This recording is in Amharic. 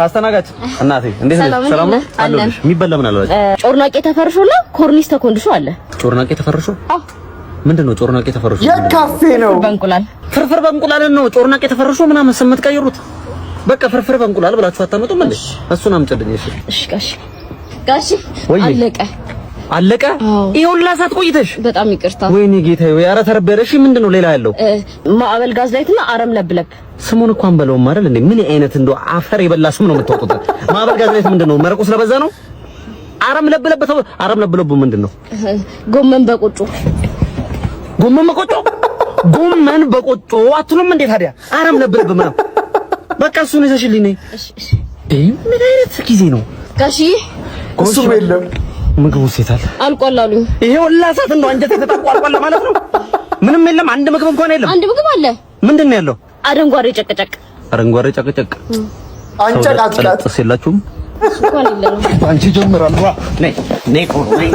አስተናጋጅ እናቴ እንዴት ነሽ? ሰላም ነው አለሁልሽ። የሚበላ ምን አለ? ጮርናቄ ተፈርሾና ኮርኒስ ተኮንድሾ አለ። ጮርናቄ ተፈርሾ? ምንድን ነው ጮርናቄ ተፈርሾ? የካፌ ነው። በእንቁላል። ፍርፍር በእንቁላል ነው። ጮርናቄ ተፈርሾ ምናምን ስም የምትቀይሩት። በቃ ፍርፍር በእንቁላል ብላችሁ አታመጡም እንዴ? እሱን አምጪልኝ። እሺ። እሺ ጋሽ፣ ጋሽ። ወይዬ። አለቀ። አለቀ? አዎ። ይሄ ሁላ ሰዓት ቆይተሽ? በጣም ይቅርታ። ወይኔ ጌታዬ፣ ወይ ኧረ ተረበረ። እሺ ምንድን ነው ሌላ ያለው? ማዕበል ጋዝ ላይት እና አረም ለብለብ። ስሙን እንኳን በለውም አይደል እንዴ? ምን አይነት እንደው አፈር የበላ ስም ነው የምታወጡት? ማዕበል ጋዝ ላይት ምንድን ነው? መረቁ ስለበዛ ነው? አረም ለብለብ ተው። አረም ለብለቡ ምንድን ነው? ጎመን በቆጮ። ጎመን በቆጮ፣ ጎመን በቆጮ አትሉም እንዴ ታዲያ? አረም ለብለብ ምናምን። በቃ እሱን ይዘሽልኝ ነይ። እሺ እሺ። ምን አይነት ጊዜ ነው? ጋሽዬ። እሱም የለም። ምግቡ ሴታል? አልቋል አሉኝ። ይሄ ሁላ ሰዓት እንደው አንጀት የተጠቋቋል ማለት ነው። ምንም የለም፣ አንድ ምግብ እንኳን የለም። አንድ ምግብ አለ። ምንድን ነው ያለው? አደንጓሬ ጨቅጨቅ። አረንጓዴ ጨቅጨቅ። አንጨቃጭቃት። ጥስ የላችሁም? እንኳን የለንም። አንቺ ጀምራል። ነይ ነይ፣ ነይ።